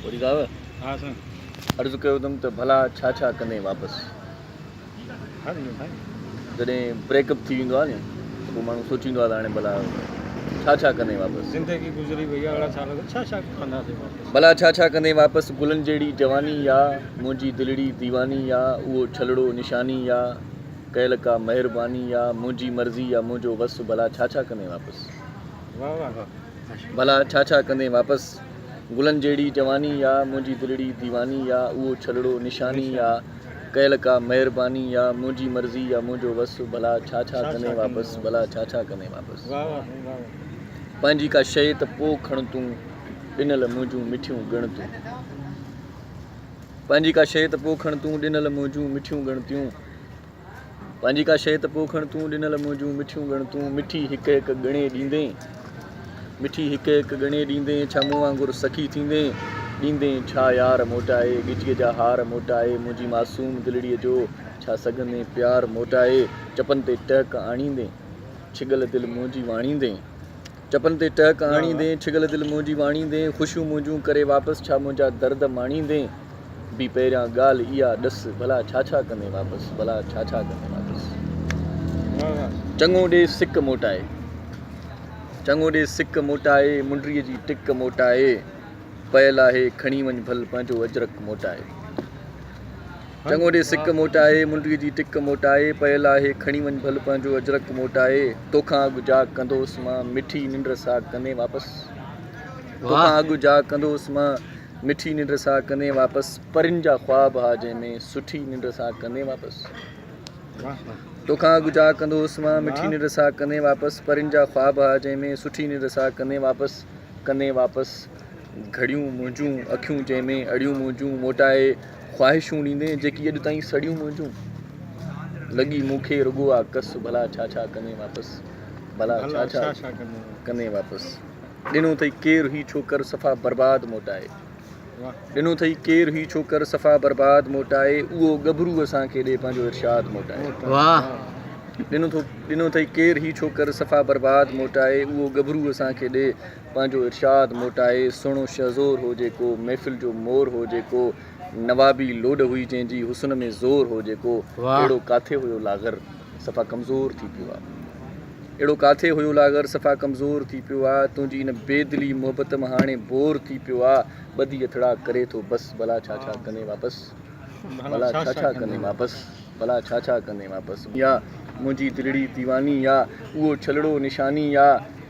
وري صاحب ها سائين. عرض ڪيو اٿم ته ڀلا ڇا ڇا ڪندين واپس. ها سائين. جڏهن بريڪ اپ ٿي ويندو آهي نه ته پوء ماڻهو سوچيندو آهي ته هاڻي ڀلا ڇا ڇا ڪندين واپس. زندگي گذري وئي آهي 18 سال ته ڇا ڇا ڪنداسين واپس. ڀلا ڇا ڇا ڪندين واپس گلن جهڙي جواني يا منهنجي دلڙي ديواني يا اهو ڇلڙو نشاني يا ڪيل ڪا مهرباني يا منهنجي مرضي يا منهنجو وس ڀلا ڇا ڇا ڪندين واپس. واه واه. ڀلا ڇا ڇا ڪندين واپس. گلن جهڙي جواني يا منهنجي دلڙي ديواني يا اهو ڇلڙو نشاني يا ڪيل ڪا مهرباني يا منهنجي مرضي يا منهنجو وس ڀلا ڇا ڇا ڪندين واپس ڀلا ڇا ڇا ڪندين واپس. پنهنجي ڪا شيء ته پوء کڻ تون ڏنل منهنجون مٺيون ڳڻ تون پنهنجي ڪا شيء ته پوء کڻ تون ڏنل منهنجون مٺيون ڳڻتيون. پنهنجي ڪا شيء ته پوء کڻ تون ڏنل منهنجون مٺيون ڳڻتون مٺي هڪ هڪ ڳڻي ڏيندين مٺي هڪ هڪ ڳڻي ڏيندين ڇا مون وانگر سخي ٿيندين ڏيندين ڇا يار موٽائي ڳچيء جا هار موٽائي منهنجي معصوم دلڙيء جو ڇا سگهندين پيار موٽائي چپن تي ٽهڪ آڻيندين ڇڳل دل منهنجي واڻيندين چپن تي ٽهڪ آڻيندين ڇڳل دل منهنجي واڻيندين خوشيون منهنجون ڪري واپس ڇا منهنجا درد ماڻيندين به پهريان ڳالهه اها ڏس ڀلا ڇا ڇا ڪندين واپس ڀلا ڇا ڇا ڪندين واپس چڱو ڏي سڪ موٽائي چڱو ڏي سڪ موٽائي منڊريء جي ٽڪ موٽائي پيل آهي کڻي وڃ ڀل پنهنجو اجرڪ موٽائي چڱو ڏي سڪ موٽائي منڊريء جي ٽڪ موٽائي پيل آهي کڻي وڃ ڀل پنهنجو اجرڪ موٽائي توکان اڳ جا ڪندوس مان مٺي ننڊ سا ڪندين واپس توکان اڳ جا ڪندوس مان مٺي ننڊ سان ڪندين واپس پرين جا خواب ها جنهن ۾ سٺي ننڊ سان ڪندين واپس توکان اڳ جا ڪندو هوس مان مٺي ننڊ سان ڪندين واپس پرين جا خواب ها جنهن ۾ سٺي ننڊ سان ڪندين واپس ڪندين واپس گهڙيون منهنجون اکيون جنهن ۾ اڙيون منهنجون موٽائي خواهشون ڏيندين جيڪي اڄ تائين سڙيون منهنجون لڳي مون کي رڳو آ ڪس ڀلا ڇا ڇا ڪندين واپس ڀلا ڇا ڇا ڪندين واپس ڏنو ٿئي ڪير هي ڇوڪر صفا برباد موٽائي ڏنو ٿئي ڪير هي ڇوڪر صفا برباد موٽائي اهو ڳڀرو اسان کي ڏي پنهنجو ارشاد موٽائي ڏنو ٿو ڏنو ٿئي ڪير هي ڇوڪر صفا برباد موٽائي اهو ڳڀرو اسان کي ڏي پنهنجو ارشاد موٽائي سهڻو شهزور هو جيڪو محفل جو مور هو جيڪو نوابي لوڏ هئي جنهن جي حسن ۾ زور هو جيڪو اهڙو ڪاٿي هيو لاغر صفا ڪمزور ٿي پيو آ اهڙو ڪاٿي هيو لاغر صفا ڪمزور ٿي پيو آ تنهنجي ان بي دلي محبت مان هاڻي بور ٿي پيو آ ٻڌي هٿڙا ڪري ٿو بس ڀلا ڇا ڇا ڪندين واپس ڀلا ڇا ڇا ڪندين واپس ڀلا ڇا ڇا ڪندين واپس يا منهنجي دلڙي ديواني يا اهو ڇلڙو نشاني يا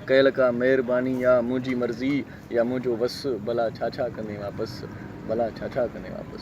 ڪيل ڪا مهرباني يا منهنجي مرضي يا منهنجو وس ڀلا ڇا ڇا ڪندين واپس ڀلا ڇا ڇا ڪندين واپس.